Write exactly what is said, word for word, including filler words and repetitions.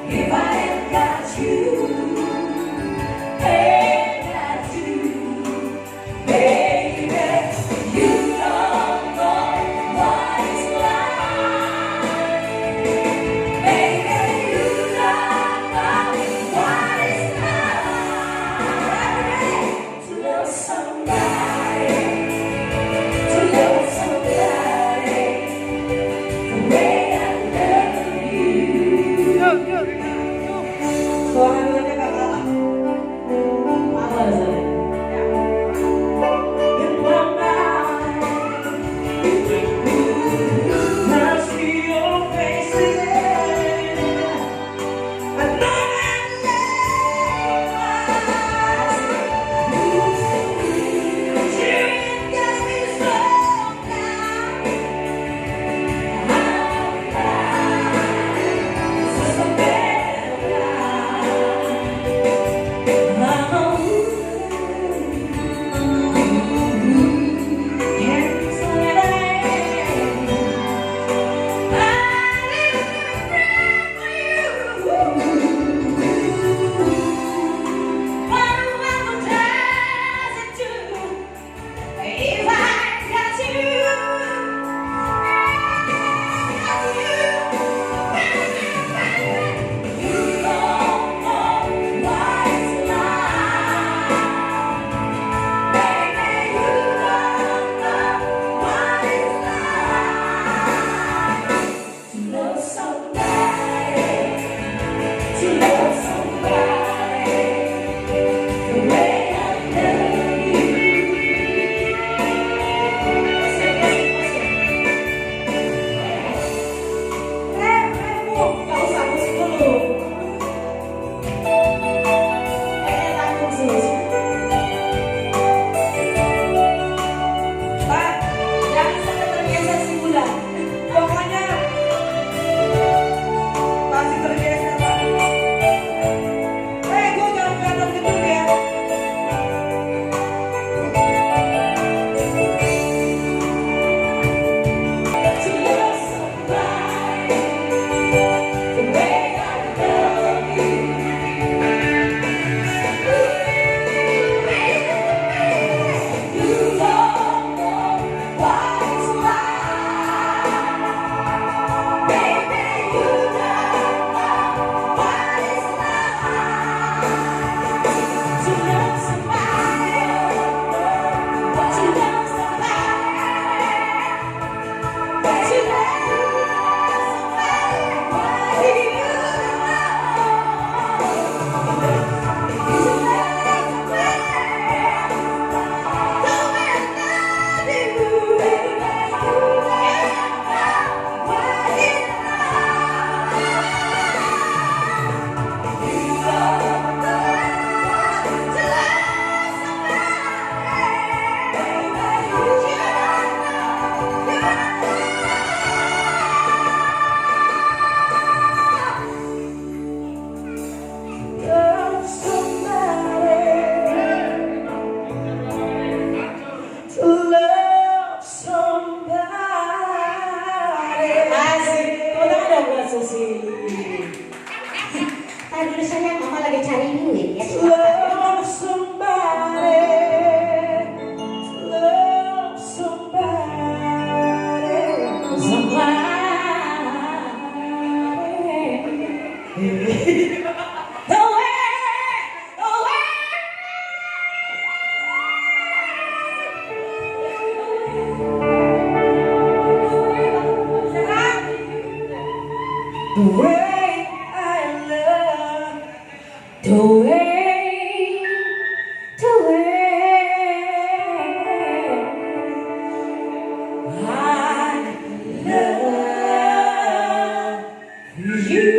If I ain't got you, ain't got you, baby, you don't know what it's like. Baby, you don't know what it's like. To love somebody, to love somebody the way I love you. Suara duanya gak kalah. Apa rasanya? In my mind, I see your face again. To love somebody, to love somebody the way I love you. Eh, eh, Bu, nggak usah musik dulu. Love somebody. Love somebody. Asik. Tepuk tangan dong buat Susi. Tadi dulu saya, Mama lagi cari duit, ya. Love somebody. Love somebody. Somebody. The way, the way. The way I love, the way, the way I love you.